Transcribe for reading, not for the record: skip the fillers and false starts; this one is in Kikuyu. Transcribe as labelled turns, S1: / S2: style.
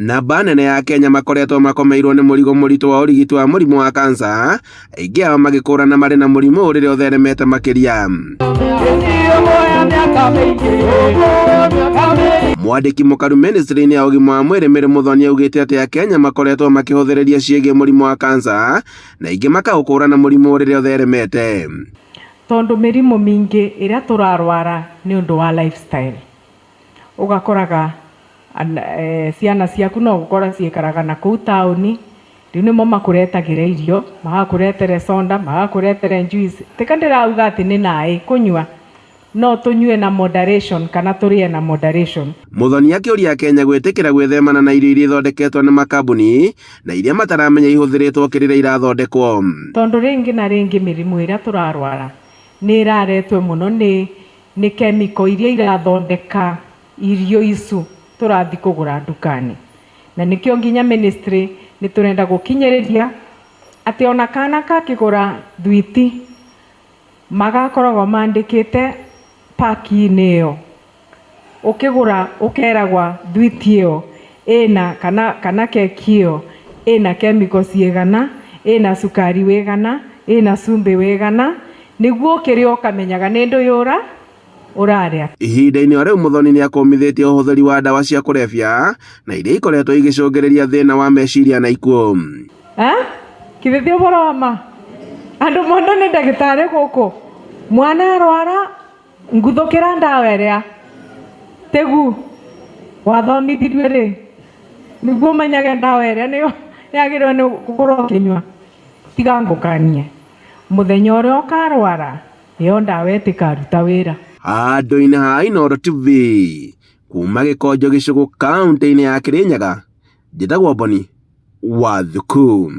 S1: Namba nene ya Akenya makoretwo makomeirwo nĩ mũrigo mũritũ wa ũrigiti wa mũrimũ wa kansa, aingĩ ao magĩkũrana marĩ na mũrimũ rĩrĩa ũtheremete makĩria. Mwandĩki mũkaru ministry-inĩ ya ũgima wa mwĩrĩ Mary Muthoni augĩte atĩ Akenya makoretwo makĩhũthĩrĩria ciĩgiĩ mũrimũ wa kansa na aingĩ makaũkũrana mũrimũ rĩrĩa ũtheremete.
S2: Tondũ mĩrimũ mĩingĩ ĩrĩa tũrarwara nĩ ũndũ wa lifestyle. Ũgakoraga ciana ciaku no gũkora ciikaraga na kũu taũni, rĩu nĩmo makũretagĩra irio, magakũretere soda, magakũretere juice. Tika ndĩrauga atĩ nĩ naĩ kũnyua, no tũnyue na moderation kana tũrĩe na moderation.
S1: Muthoni akĩũria Akenya gwĩtĩkĩra gwĩthemana na irio iria ithondeketwo nĩ makambuni na iria mataramenya ihũthĩrĩtwo kĩrĩra irathondekwo.
S2: Tondũ rĩngĩ na rĩngĩ mĩrimũ ĩrĩa tũrarwara nĩ ĩraretwo mũno nĩ nĩ chemical iria irathondeka irio icu tũrathi kũgũra nduka-inĩ. Na nĩkĩo nginya ministry nĩ tũrenda gũkinyĩrĩria atĩ ona kana kakĩgũra thwiti magakoragwo mandĩkĩte paki-inĩ ĩyo, ũkĩgũra ũkeragwa thwiti ĩyo ĩna kana kana keki ĩyo ĩna chemical ciigana, ĩna cukari wĩgana, ĩna cumbĩ wĩgana, nĩguo ũkĩrĩa ũkamenyaga nĩ ndũĩ ũra ũrarĩa.
S1: Ihinda-inĩ o rĩu Muthoni nĩ akũmithĩtie ũhũthĩri wa ndawa cia kũrebia na iria ikoretwo igĩcũngĩrĩria thĩna wa meciria na ikuũ.
S2: Githĩ ti ũhoro wa ma? Andũ mondo nĩ ndagĩtarĩ gũkũ. Mwana arwara nguthũkĩra ndawa ĩrĩa tĩgu wathomithirio rĩ, nĩguo ũmenyage ndawa ĩrĩa nĩyo yagĩrĩirwo nĩ gũkorwo ũkĩnyua. Tiga ngũkanie, mũthenya ũrĩa ũkarwara ĩyo ndawa ĩtĩkaruta wĩra.
S1: Handũ-inĩ ha Inooro TV, kuma Gĩkonjo Gĩcũgũ kaũntĩ-inĩ ya Kĩrĩnyaga, njĩtagwo Boni Wathuku.